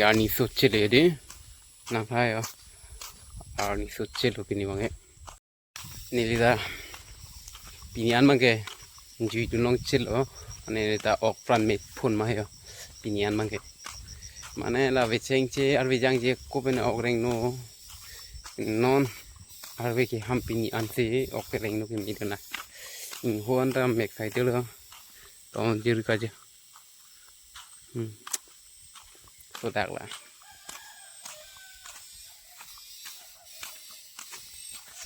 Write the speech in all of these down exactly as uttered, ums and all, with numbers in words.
Arni so chele de. Nang hai yo. Arni so chelo pini bang ke. Neli ta pini an bang ke jui dunlong chelo. Mane ta ok pran me phun ma yo. Pini an bang ke. Mane la vecheng che arve jangje ko pen ok rengno. Non arve keham pini an si ok rengno kimi dona. Ingho an ta mek sai telo. Ton jir ka je. Hmm. Sodak la.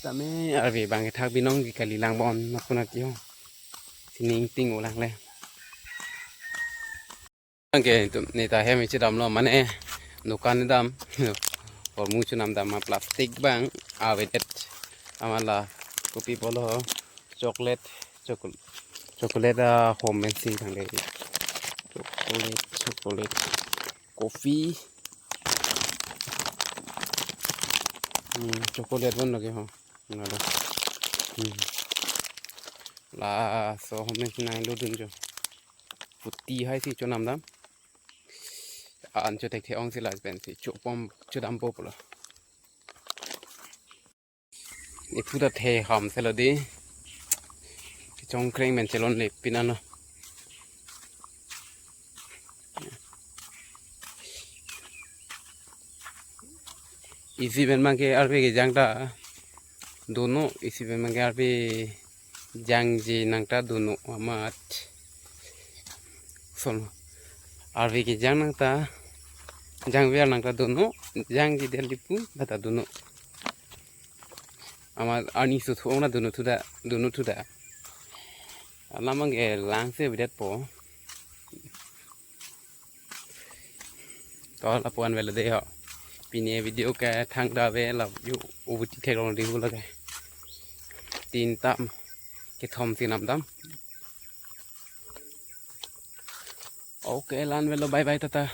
Tame arve bang kethak binong di kali lang bon na puna tiyo. Sining ting ulang le. Bang ke tu neta hem ichi damlo mane dukan dam. Hormu chunam dam ma plastic bang avedet. Amala kopi pulo chocolate, chocolate, chocolate ahom mensi thang de. Chocolate, chocolate, coffee. Hmm, chocolate bon lage ho. Nada. Hmm. Laso ahom mensi nanglo dunjo. Puti hai si chunam dam. An cho thekthe ong si la pensi chopom chodampo pulo. Iphu ta the ham selo di. Chongkreng men chelonle pini an lo. Isi pen bang ke arve kejang ta dono, isi pen bang ke arve jangje nang ta dono amat. Son arve kejang nang ta jangver nang ta dono, jangje del dipu ta dono. Amat arni so thu ong na dono thu da, dono thu da. Alam bang ke lang se bidat po. To lapu-an avelo de ho. Pini video ke thangta ave la yo ubuti theklong di hu lage. Tin tam kethom si nam dam. Okay, la-an avelo, bye bye, tata.